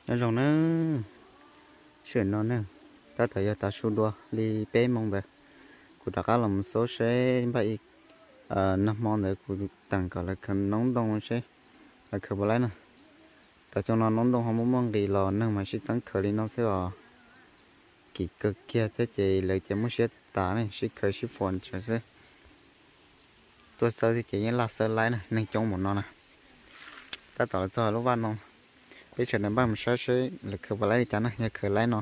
Nyob zoo nawb, sij hawm no ne, tab tom yog tav su dua li peb moos ntawd, kuv rov qab los mus xauj seb npaj ib, nag hmo ntawd kuv teem kom lawv khaws noob ntoo seb lawv khaws puas laib na. Tam xyoo no noob ntoo ho muaj muaj nqis los neeg mas sib txeeb khaws li no xwb os. Kim kawg kiag thiab ces lawv ces muaj siab tas ne, sib khaws sib fos ntsawv xwb. Tuaj xawb thiab ces yeej laj xawb laib na, neeg coob npaum no na. Tab tom los txog lub vaj no, peb sawv daws npaj mus saib seb lawv khaws puas laib li cas na. Yog khaws laib no,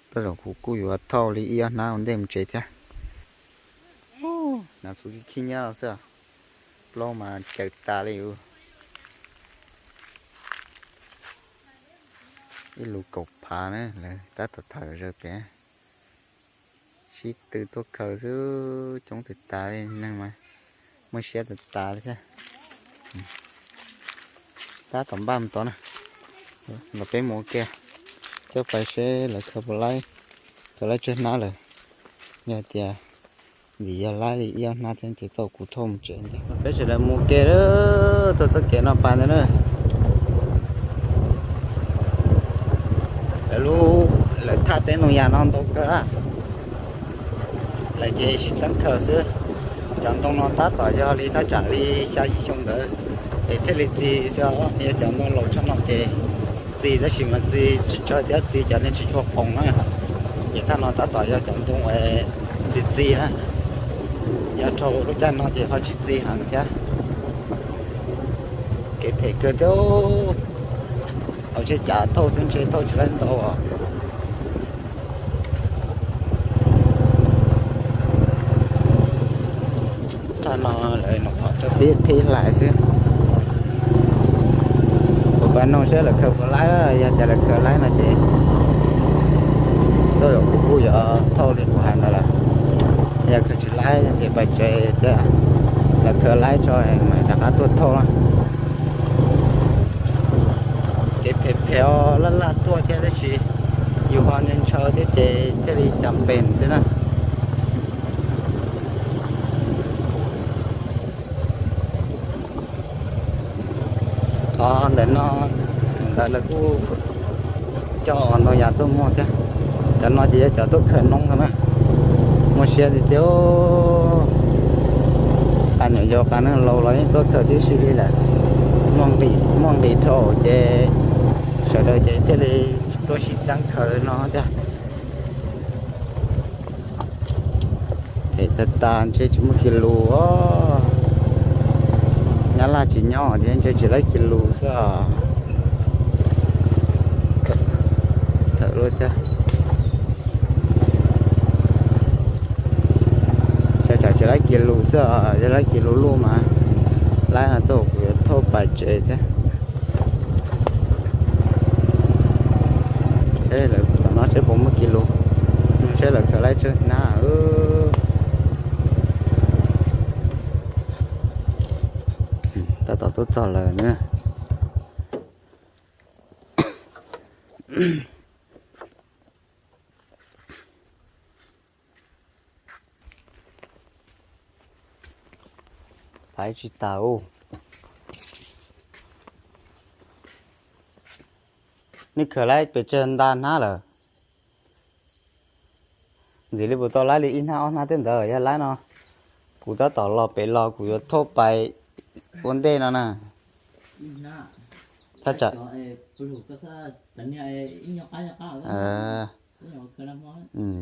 tej zaum kuv kuj yuav thauj li ib ob hnab ua ntej mus tsev thiab. Hnav xub khib khib nyiab los xwb, plaub mas caws tas li. Ib lus kaum phav na, lawv tab tom thawm zaws pem. Sib tw tuaj khaws xwb, coob tag tas li, neeg mas muaj siab tag tas li thiab. Tab tom npaj mus tod na, los peb mus ua ke, coj pais seb lawv khaws puas laib, khaws laib tsawg hnab lawm. Yog tias ntxim yog laib li ib ob hnab thiab ces tau kuv thauj mus tsev ntag. Peb sawv daws mus ua ke, tuaj txoj kev no pas ntawd na. Lawv lub, lawv thaj teb ntoo yas no ntau kawg na, lawv ces sib txeeb khaws xwb. Cov ntoo no tab tom yog li thaj tsam li xya yim xyoo ntawd es thiaj li txi xwb os. Yog cov ntoo laus tshaj no ces txi tab sis mas txi tsis tsawg thiab, txi cov niag tsis tshua qoos na. Ces thaj no tab tom yog cov ntoo uas txi txi na, yog dhau lub caij no ces ho tsis txi heev thiab. Kev phem kawg thiab, hauv ntshe cav thauj xwb ntshe thauj tsis laib ntau os. Thaj no lawv nyuam qhuav rau peb qhib hlais xwb. Kuv pab nug seb lawv khaws puas laib, yog tias lawv khaws laib no ces tej zaum kuv kuj yuav thauj li kuv hais ntawd lawm. Yog khaws tsis laib ces pais tsev thiab, lawv khaws laib tso mam rov qab tuaj thauj na. Kev phem phem os, laj laj tuaj thiab tab sis yus ho ntshaw thiab ces thiaj li cas pem xwb na. Qhov ntawm no, thaum ntawd lawv kuj coj ntoo yas tuaj muag thiab. Cov no ces yog cov tuaj khaws noob no na. Muaj siab tiag tiag, qas nyuam yaus qas neeg laus los yeej tuaj khaws tib si li lawm. Muaj nqis dhau ces sawv daws ces thiaj li tuaj sib txeeb khaws no thiab. Phem tag tas, ntshe tsis muaj kis lus os. Nyab laj tsis nyob thiab, ntshe tsis laib kis lus xwb os. Thawm lub thiab. Tsam tsis laib kis lus xwb os, yog laib kis lus luj mas laib no tuaj kuv yuav thauj pais tsev thiab. Seb lawv tom no seb puas muaj kis lus, seb lawv khaws laib tsawg hnab. Tab tom tuaj txog lawm na. Pais tsis tas u. Nej khaws laib pes tsawg nta hnab lawm? Ntxim li puas tau laib li ib hnab ob hnab tej ntawd, yog laib no kuv tab tom los pem los kuv yuav thauj pais ua ntej no na. Thaj tsam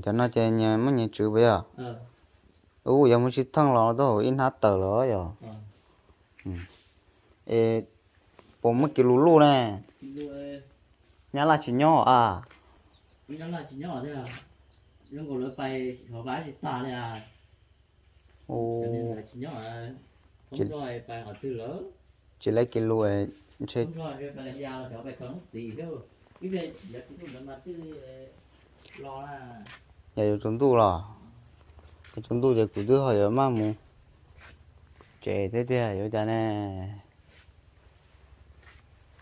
cov no ces nyias muaj nyias tswv puas yog? Ub, yog muaj tsib theej los tuaj hauv ib hnab tawm lawm yog. Es puas muaj kis lus luj ne? Nyab laj tsis nyob a? Tsis laib kis lus ntshe. Yog yuav tsaus ntuj los, yuav tsaus ntuj ces kuv twb ho yuav maj mus tsev thiab tiag, yuav cas ne?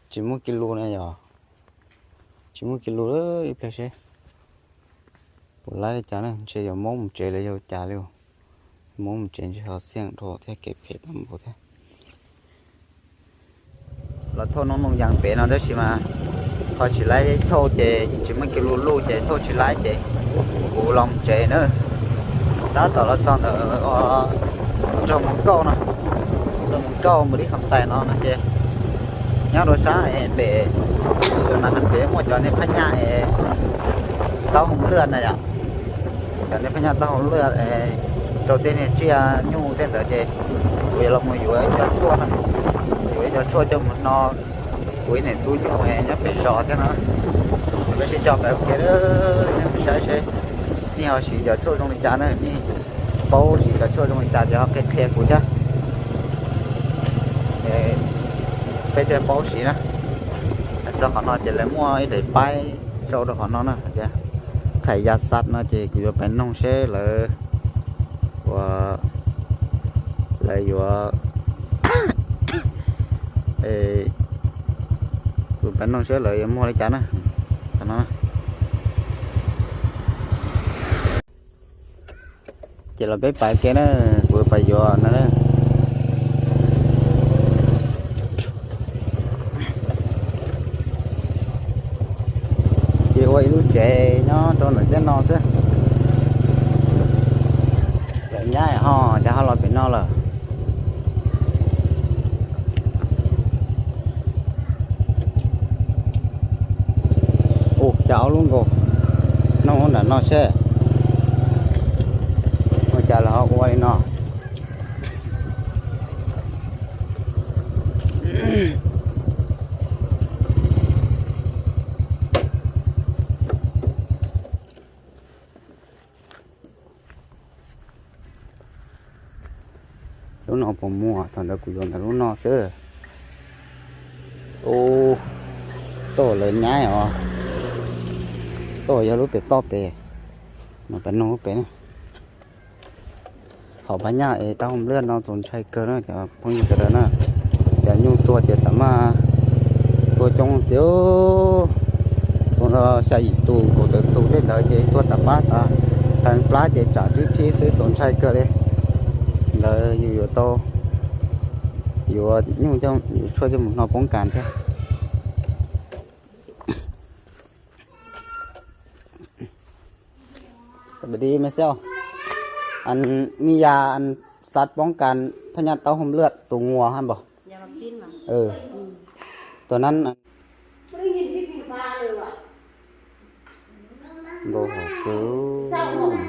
Tsis muaj kis lus ne yog? Tsis muaj kis lus, ib pliag seb puas laib li cas ne, ntshe yuav maub mus tsev los yog cas li. Maub mus tsev ntshe ho xiaj dhau thiab, kev phem tag npaum thiab. Los thauj noob ntoo yas pem no tab sis mas Ho tsis laib thauj ces tsis muaj kiag lub lub ces thauj tsis laib ces kuv los mus tsev na. Tab tom los txog ntawm nroog Mus Kauj no, nroog Mus Kauj mus li Kham Xais no no ces nyob rau sab pem, rau na pem muaj cov niag phab nyaj es taub hau lwj na yom. Cov niag phab nyaj taub hau lwj rau tej niag tsiaj nyuj tej ntawd ces kuv yuav los mus yuav ib co tshuaj no, yuav ib co tshuaj coj mus no. Kuv ib niam tub nyuj nyob pem zos thiab no. Peb sib cog pem ua ke, nej saib seb nej ho siv cov tshuaj zoo li cas na, nej paub siv cov tshuaj zoo li cas ces ho qhia qhia kuv thiab. Peb thiaj paub siv na. Txog qhov no ces lawv muaj ib daim paib sau rau qhov no na, hais tias Khais Ya Xav no ces kuv yuav pais noog seb lawv ua, lawv yuav, kuv pais noog seb lawv yuav muag li cas na. Qhov no ces los peb pais ke na, kuv pais yuav no na. Ces ua ib lub tsev nyob rau ntawm tej no xwb. Lawv nyab ho cas ho los pem no lawm. Ua cas ob lub nkaus, noj ub nram no seb ua cas los ho ua li no. Lub no puas muaj? Thaum ntawd kuv yuav ntawm lub no xwb. Ub, tuaj lawv nyab os. Tuaj yog lub pem toj pem, mas peb nug lub pem na. Hom phab nyaj es taub hau lwj no txaus ntshai kawg na cov phooj ywg sawv daws na. Cov nyuj tuag ces xav mas tuag coob tiag. Tuag xya yim tus kaum tawm tus tej ntawd ces tuag tas pab tas plab ces tsam rib rhib xwb, txaus ntshai kawg li. Lawv yus yuav tau, yuav nyuj coj, yuav tshuaj coj mus hno poob kas thiab. Mej xauj, mej yam xav poob kas phab nyaj taub hau lwj tus nguas hab npog. Tus nab, npau hauv kawg.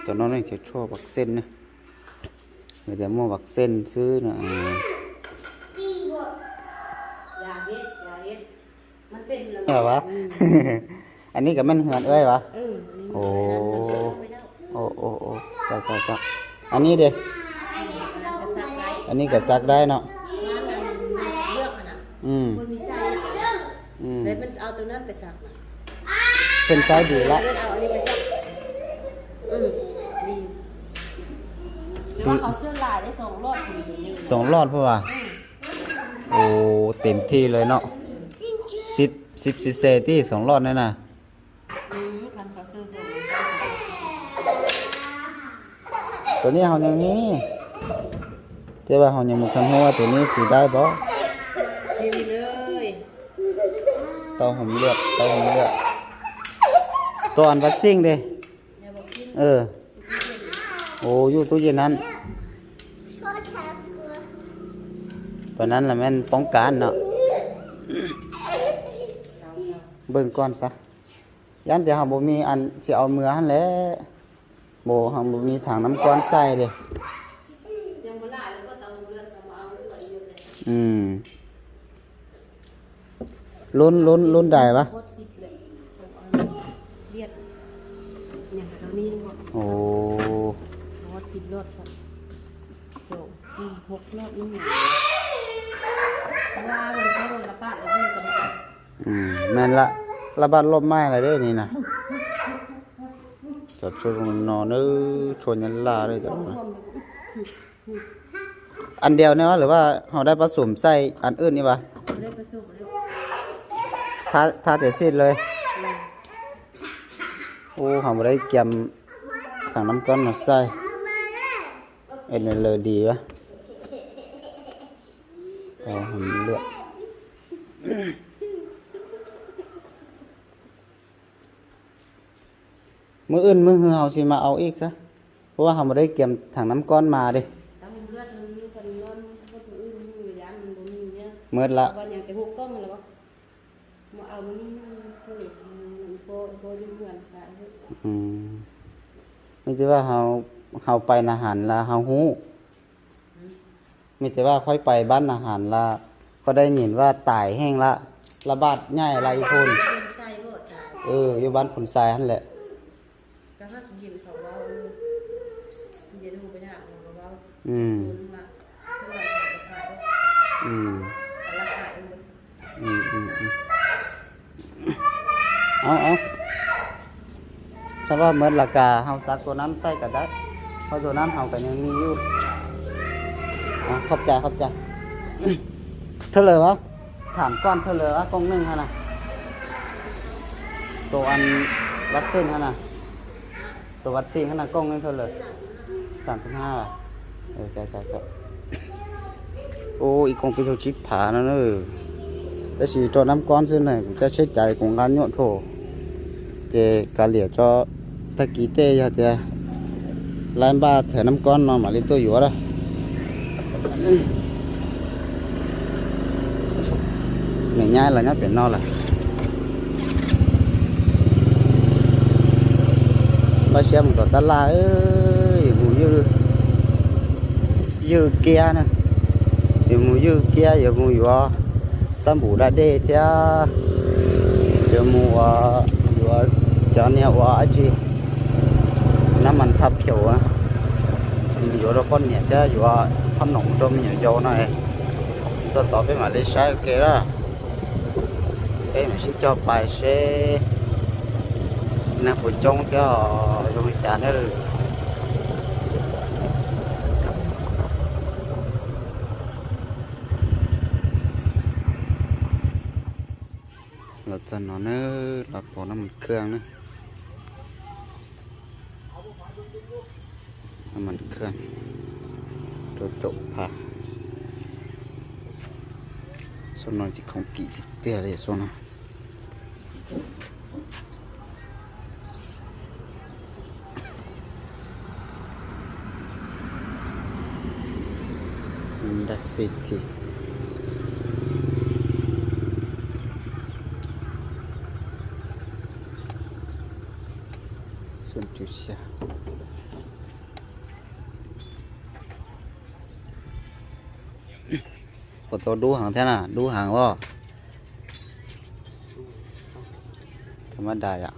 Cov no nej cov tshuaj vaccine ne, yog tias muaj vaccine xwb no. As, as neb kom mej hwm as as. As neb de, as neb kom xav dai no. Pheej saib dis lawm. Xoom loj puas as? Ua tes thij lawm no. Xib xib xib xeb tib xoom loj ne na. Tus nej haus nyuag mis, thiab haus nyuag mus txog hnub tus nej xis dawb pov. Tau hom liaj, tau hom liaj. Tua vaccine de. Ua yus tub yeej nab. Tua nab las men poob kas no. Npawg koj xav, yam tias ho npaum me as tsis au mws hab le, npaum ho npaum me thaam nab koj xaij li. Lub, lub nrais pab. Men laj paj loj maij lawm ne na. Cov tshuaj zoo no na, tshuaj nyab laj. As diaus ne lawm, ho dai pab xum xaij as wb ne as. Thab tias xij lawm. Ub, ho mus dai kiam thaam nab koj no xaij. Lawm dis as. Muab wb muab hwj hauv tsis mas au ib xwb, puab hauv mas deb kiam thaj nam kob mas deb. Muab lawm. Mej tes vaj hauv pais na has las hauv hub. Mej tes vaj khob pais npab na has las, koj dab nyim vaj tais heej las, laj npaj nyaij las ib phun. Yuav npab phun xais hab lawm. Xab vaj muab las kas hauv xav tua nab taij kas dawb, hauv tua nab hauv kas nyeeg ni yuj. Khob cai khob cai. Thawj lawm as, tham koj thawj lawm as kooj neej hab na. Tus vaccine hab na, tus vaccine hab na kooj neej thawj lawm. Ub, ib kooj peb caug tsib phav no na. Tab sis rau nab kob xwb na, kuv coj tsheb cav kuv nqa nyuaj dhau. Ces kav liam tso, tag kis tej yog tias laib npaj thawm nab kob no mam li tuaj yuav lawm. Niam nyab los nyob pem no lawm. Npaj siab mus tom tab laj, yuav mus ywg kiab na, yuav mus ywg kiab, yuav mus yuav xab npum da dej thiab, yuav mus ua, yuav cov niag ua dab tsi, nab mas thaj phiaum, yuav rau poj niam thiab yuav qhob noom rau me nyuam yaus no. Txog tod peb mam li saib ua ke lawm. Peb mam sib cog pais seb neeg puas coob thiab zoo li cas na. Los txog no na, los pom nab mas khaj na. Nab mas khaj rau caum phav. Xub no tsis khoom kim tiag tiag li xub no. Honda City. Xub tswv xya. Puas tau dub heev thiab na, dub heev os. Tha mab da yom.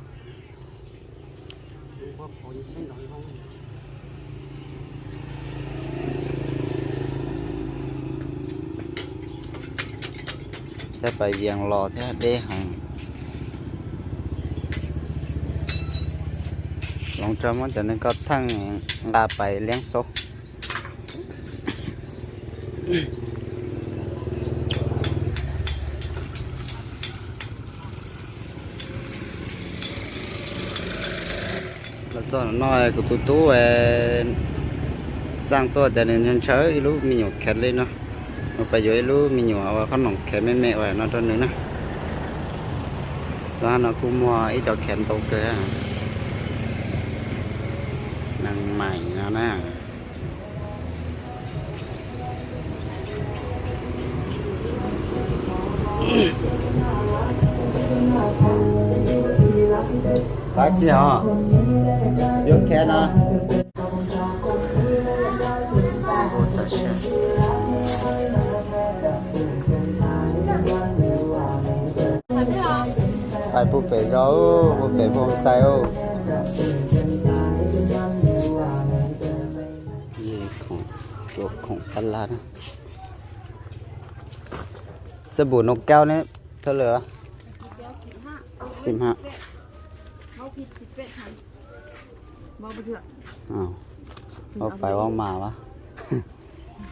Thiab pais yees los thiab deb heev. Hloov tso muab cov neeg koj theej nqa pais liab xub. Los txog no kuv tus tub xaj tuaj ces nws ntshaw ib lub me nyuam khev li no, mus pais yuav ib lub me nyuam ua qhob noom khev me me ua no rau nws na. Los no kuj muag ib co khev ntau kawg, neeg maim no na. Pab tsi hos? Yuav khev no. Pais puag pem zos, puag pem puag xais. Khoom tab laj na. Xab npum noo kaub ne, thawj lawm? Sim ha. Ua pais ua mas a.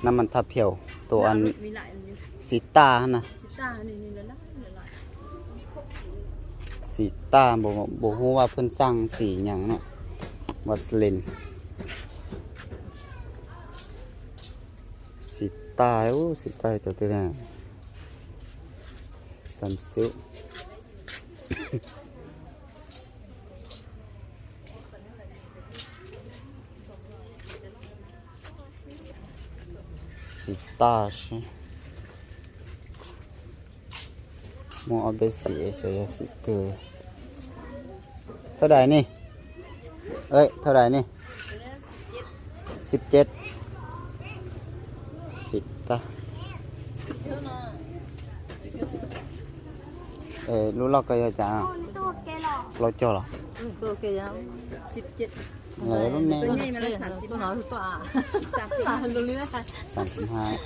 Nab mas thaj phiaum tus xim taj na. Xim taj, npaum hu vaj phwj xaj xim nyeem na. Vaseline. Xim taj, xim taj cov twg na. Xas xwb. Xim tag sib. Muaj ob peb xim, xyov yog xim twg. Thawj dais ni. Thawj dais ni. Xib ceb. Xim tag. Lub loj ko yog cas? Plaub caug los? Lub me. Xas xim hais. Xas xim hais.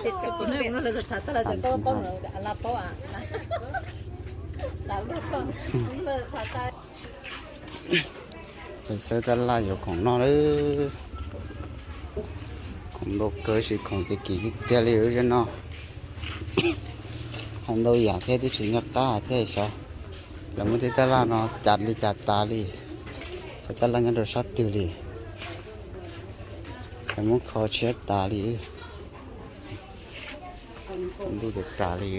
Peb xawb tab laj yuav khoom noj lawm. Khoom ntau kawg, sis khoom ces kim tiag tiag li zeb no. Hais ntau yam thiab twb tsis nco qab thiab xyov. Lawv muab tej tab laj no cav li cas tas li. Cov tab laj nyob rau sab twg li. Lawv muab kho tshiab tas li. Ntuj tas tas li.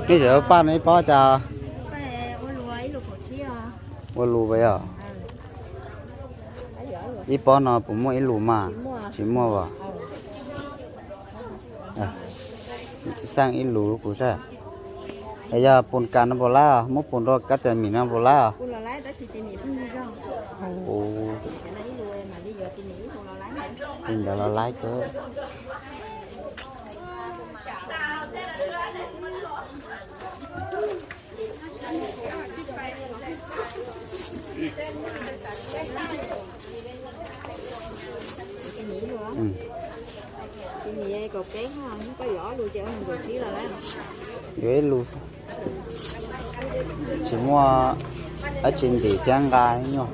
Nej cov paj no ib pob cas? Ua lus pas yog? Ib pob no puas muaj ib lus mas? Tsis muaj as. Xaj ib lus kuv saib. Es yog pus kas no puas laib os? Muab pus rau kab tais mis no puas laib os? Li ntawd los laib kawg. Yuav ib lus xwb. Tsis muaj dab tsi ntim thiab nqa nyuaj.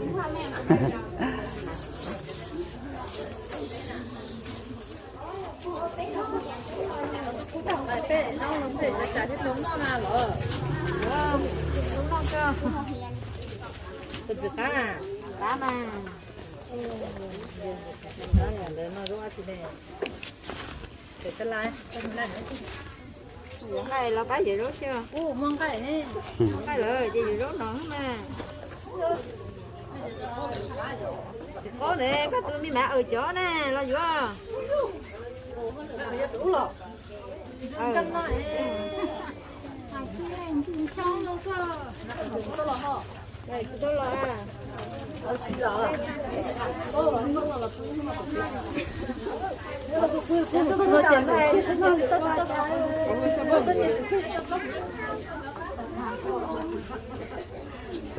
Yuav nqaij los pab yuav zaub xwb. Muaj nqaij lawm ces yuav zaub no mas. Tsis paub ne, koj tus me mam aws cov ne los yuav.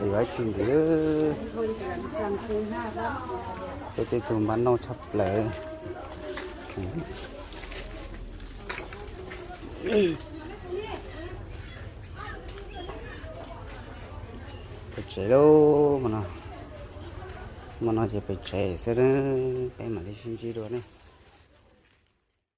Yuav tsis ntim, peb tej tug npaj noj tshaj plaws. Pem tsev lauj, hmo no ces pem tsev xwb, peb mam li sib ntsib dua ne.